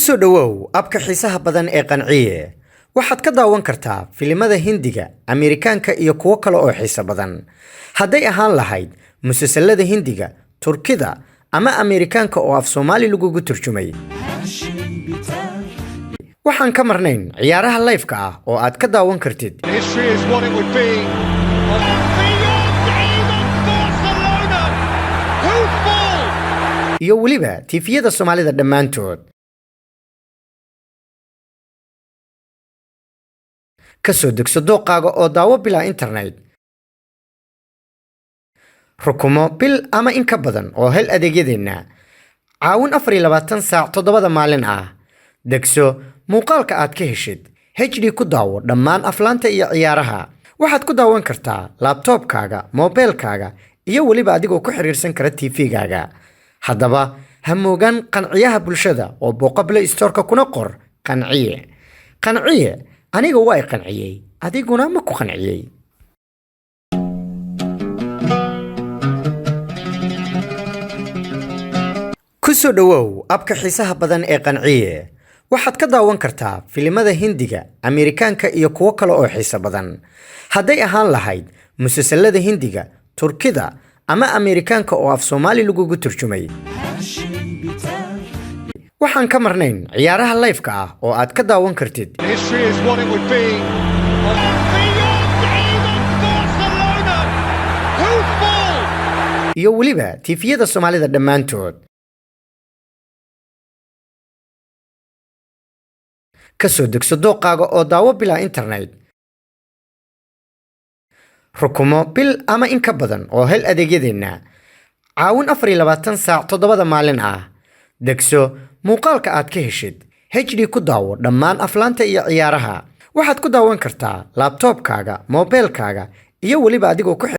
Soo dhowow app-ka xiisaha badan ee Qanciye. Waxaad ka daawan kartaa filimada Hindiga, Ameerikaanka iyo kuwo kale oo xiiso badan. Hadday ahaan lahayd musalsalada Hindiga, Turkida ama Ameerikaanka oo af Soomaali lagugu turjumay. Waxaan ka marnayn ciyaaraha live-ka ah oo aad ka daawan kartid History is what it would be. Beyond even Barcelona, who fall. Iyo weliba TV-yada Soomaalida dhammaantood. Ka soo degso dooqaaga oo daawo bilaa internet. Rukumo bil ama in ka badan oo hel adeegyadeenna. Caawin 24 saac 7-da maalin ah. Degso muuqaalka aad ka heshid. HD ku daawo dhammaan aflaanta iyo ciyaaraha. Waxaad ku daawan kartaa laptop-kaaga, moobeelkaaga iyo weliba adigoo ku xiriirsan kara TV-gaaga. Haddaba ha moogaan Qanciyaha Bulshada oo booqo Play Store-ka kuna qor Qanciye. Qanciye aniga waa i qanciyey, adiguna ma ku qanciyey? Ku soo dhowow app-ka xiisaha badan ee Qanciye. Waxaad ka daawan kartaa filimada Hindiga, Ameerikaanka iyo kuwo kale oo xiiso badan. Hadday ahaan lahayd musalsalada Hindiga, Turkida ama Ameerikaanka oo af Soomaali lagugu turjumay. Waxaan ka marnayn ciyaaraha live-ka ah oo aad ka daawan kartid History is what it would be. Beyond even Barcelona, who fall. Iyo weliba TV-yada Soomaalida dhammaantood. Ka soo degso dooqaaga oo daawo bilaa internet. Rukumo bil ama in ka badan oo hel adeegyadeenna. Caawin 24 saac 7-da maalin ah. Degso muuqaalka aad ka heshid. HD ku daawo dhammaan aflaanta iyo ciyaaraha. Waxaad ku daawan kartaa laptop-kaaga, moobeelkaaga iyo weliba adigoo ku